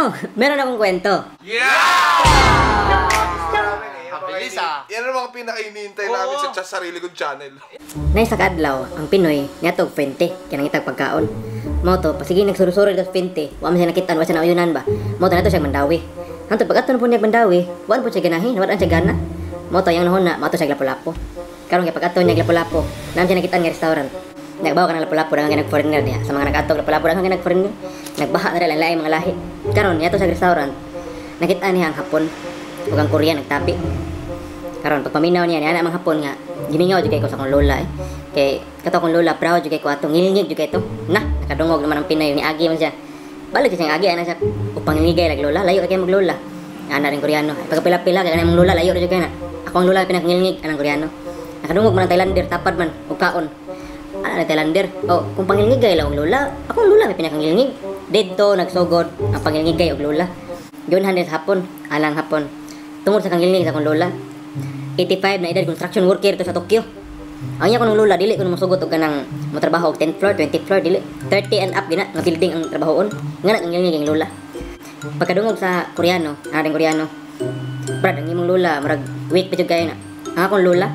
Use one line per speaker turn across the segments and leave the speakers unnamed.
Ano? Meron akong kwento.
Ang bilis ah.
Yan ang mga pinaka-inintay namin sa sarili kong channel.
Nay sa kaadlaw, ang Pinoy niadto og Fuente kay nangitag pagkaon. Mao to, pasige nagsurusuro sa Fuente, wa man siya nakitaan, wa siya nauyunan ba. Mao to nato siya Mandawi. Hantod pag adto na po niya Mandawi, wa po siya ganahi, nawad siya gana. Mao to yang nahuna, mao to siya Lapu-Lapu. Karon kay pag adto niya Lapu-Lapu, naa siya nakitaan nga restaurant. Nagbawa ka ng Lapu-Lapu, daghan kay nag-foreigner niya. Sa mga nag-adto Lapu-Lapu, daghan kay nag-foreigner. Nagbaha na rin lain mga lahi. Karon niadto sa restaurant, nakita niya ang Hapon ug ang Korea nagtabi. Karon pagpaminaw niya niya mga Hapon nga gimingaw jud kay ko sa akong lola eh. Kay kato akong lola proud jud kay ko atong ngilngig jud kay to. Na nakadungog naman ang Pinoy ni agi man siya. Balik siya agi ana siya upang ngilngigay lag lola layo kay mag lola. Ana rin Koreano. Pagkapila-pila kay kanang lola layo ra jud kay na. Ako ang lola pinakangilngig anang Koreano. Nakadungog man ang Thailander tapad man og kaon. Ana ang Thailander. Oh, kung pangilngigay lang og lola, akong lola may pinakangilngig. Didto nagsugod ang pangilngigay og lola. Yun din sa Hapon, alang Hapon. Tungod sa kangilngig sa akong lola, 85 na edad, construction worker to sa Tokyo. Ang iya ko ng lola, dili ko mosugot og kanang motrabaho og 10th floor, 20th floor, dili. 30 and up gina nga building ang trabahoon. Nga na ang lola. Pagkadungog sa Koreano, aring Koreano. Brad, ang imong lola murag weak pa jud kayo na. Ang akong lola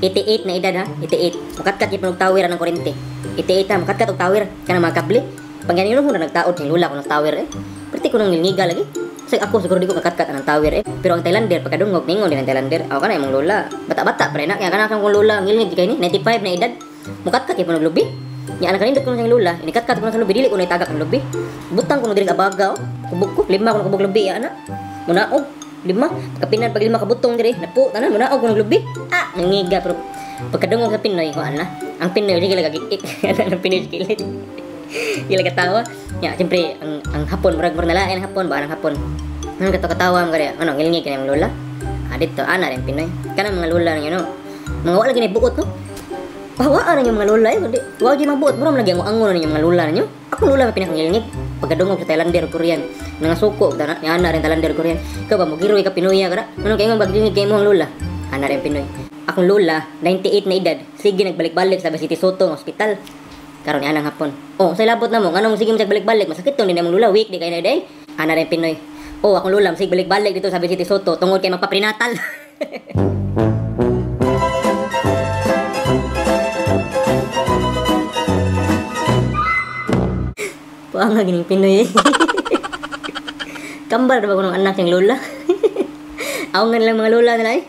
88 na edad ha, 88. Mukatkat gyud og tower ang kuryente. 88 ha, mukatkat og tower kanang mga kable. Pangganino mo na nagtaod sing lola ko ng tower eh. Perti ko nang ngilngiga lagi. Kasi ako siguro di ko kakatkat ang tower eh. Pero ang Thailander pagkadungog ningon din ang Thailander. Ako kana imong lola. Bata-bata pre na kaya kana akong lola ngilngig kay ni 95 na edad. Mukatkat gyud og lubi. Nya anak kanindot ko siyang lola, inikatkat ko na sa lubi dili ko na itagak ang lubi. Butang ko na diri abaga oh. Kubog ko, lima ko na kubog lubi ya ana. Munaog lima, kapinan pag lima kabutong diri, napo tanan munaog ko ng lubi. Ah, nangiga pero pagkadungog sa Pinoy ko ana. Ang Pinoy sige lagi ik. Ana ang Pinoy sige. Gila katawa. Ya, siyempre ang Hapon murag murag nalain ang Hapon ba ang Hapon. Ang kato katawa mo kaya ano ngilngig kay imong lola. Ah dito ana rin Pinoy. Kanang mga lola ninyo no. Mga wala gini buot no. Pahawaan ninyo mga lola eh kundi wa gyud mga buot mura man lagi ang angon ninyo mga lola ninyo. Ako lola may pinakangilngig pagkadungog sa Thailander Korean. Nangasuko ta na ni ana rin Thailander Korean. Ikaw ba mogiroy ka Pinoy ka ra? Ano kay imong bagilngig kay imong lola? Ana rin Pinoy. Akong lola 98 na edad, sige nagbalik-balik sa City Soto nga ospital. Karon ni anang Hapon. Oh, sa labot na mo, nganong sige mo balik-balik, masakit to ni imong lola, weak di kay na day. Ana rin Pinoy. Oh, akong lola sige balik-balik dito sa City Soto tungod kay magpaprenatal. Puanga gining Pinoy. Kambal ra ba kuno anak yang lola? Awngan lang mga lola nila eh.